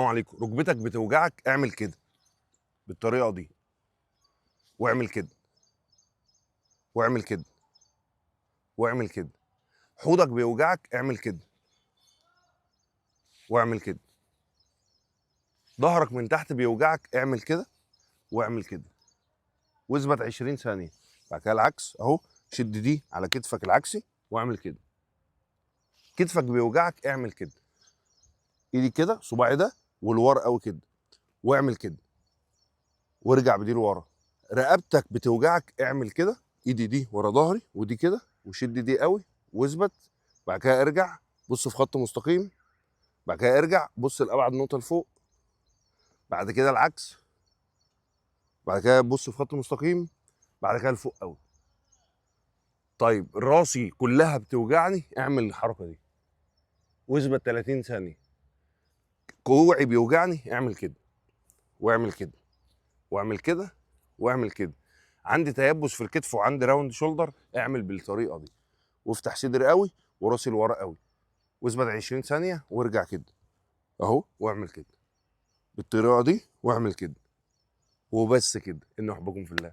عليكم. ركبتك بتوجعك، اعمل كده بالطريقة دي، واعمل كده، واعمل كده، واعمل كده. حوضك بيوجعك، اعمل كده، واعمل كده. ظهرك من تحت بيوجعك، اعمل كده واعمل كده، واثبت 20 ثانية. بعد كده العكس اهو، شد دي على كتفك العكسي واعمل كده. كتفك بيوجعك، اعمل كده، ايدي كده، صباعي ده والورا قوي كده، واعمل كده، وارجع بدي لورا. رقبتك بتوجعك، اعمل كده، ايدي دي ورا ظهري ودي كده، وشد دي قوي واثبت. بعد كده ارجع بص في خط مستقيم، بعد كده ارجع بص لابعد نقطة لفوق، بعد كده العكس، بعد كده بص في خط مستقيم، بعد كده لفوق قوي. طيب راسي كلها بتوجعني، اعمل الحركة دي واثبت 30 ثانية. كوعي بيوجعني، اعمل كده واعمل كده واعمل كده واعمل كده. عندي تيبس في الكتف وعندي round shoulder، اعمل بالطريقة دي، وافتح صدري قوي وراسي لورا قوي، واثبت 20 ثانية وارجع كده اهو، واعمل كده بالطريقة دي، واعمل كده، وبس كده. ان احبكم في الله.